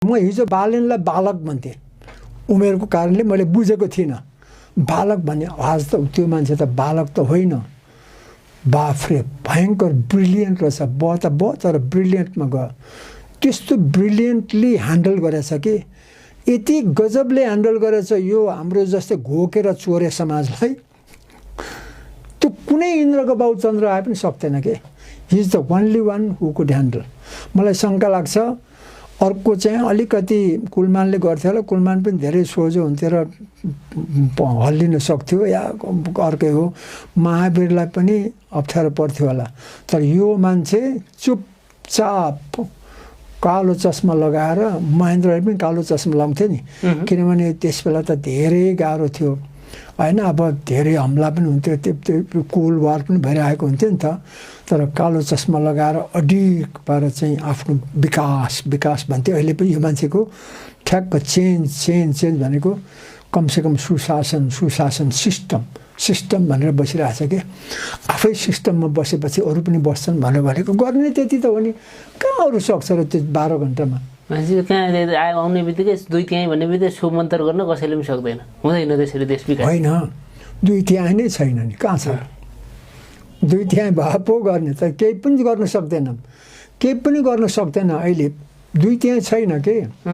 म हिजो बालेनलाई बालक भन्थेँ, उमेरको कारणले मैले बुझेको थिइनँ। बालक भन्ने आज त त्यो मान्छे त बालक त होइन, बाफ्रे भयङ्कर ब्रिलियन्ट रहेछ। तर ब्रिलियन्टमा गयो। त्यस्तो ब्रिलियन्टली ह्यान्डल गरेछ कि यति गजबले ह्यान्डल गरेछ यो हाम्रो जस्तै घोकेर चोरे समाजलाई। त्यो कुनै इन्द्रको बाउ चन्द्र आए पनि सक्दैन कि। He is the only one who could handle. मलाई शङ्का लाग्छ अर्को चाहिँ अलिकति कुलमानले गर्थ्यो होला, कुलमान पनि धेरै सोझो हुन्थ्यो र हल्लिन सक्थ्यो या अर्कै हो, महावीरलाई पनि अप्ठ्यारो पर्थ्यो होला। तर यो मान्छे चुपचाप कालो चस्मा लगाएर, महेन्द्रले पनि कालो चस्मा लाउँथ्यो नि, किनभने त्यस बेला त धेरै गाह्रो थियो होइन। अब धेरै हमला पनि हुन्थ्यो, त्यो कोल्ड वार पनि भइरहेको हुन्थ्यो नि त। तर कालो चस्मा लगाएर अडिक पाएर चाहिँ आफ्नो विकास भन्थ्यो। अहिले पनि यो मान्छेको ठ्याक्क चेन्ज भनेको कमसेकम सुशासन सिस्टम भनेर बसिरहेछ कि। आफै सिस्टममा बसेपछि अरू पनि बस्छन् भनेको गर्ने त्यति त हो नि। कहाँ अरू सक्छ र त्यो 12 घन्टामा? मान्छे कहाँ आउने बित्तिकै दुई तिहाई भन्ने बित्तिकै सो मन्तर गर्न कसैले पनि सक्दैन। हुँदैन त्यसरी देश विकास। होइन, दुई तिहाई नै छैन नि, कहाँ छ? दुई तिहाई भए पो गर्ने त केही पनि गर्न सक्दैन। अहिले दुई तिहाई छैन के।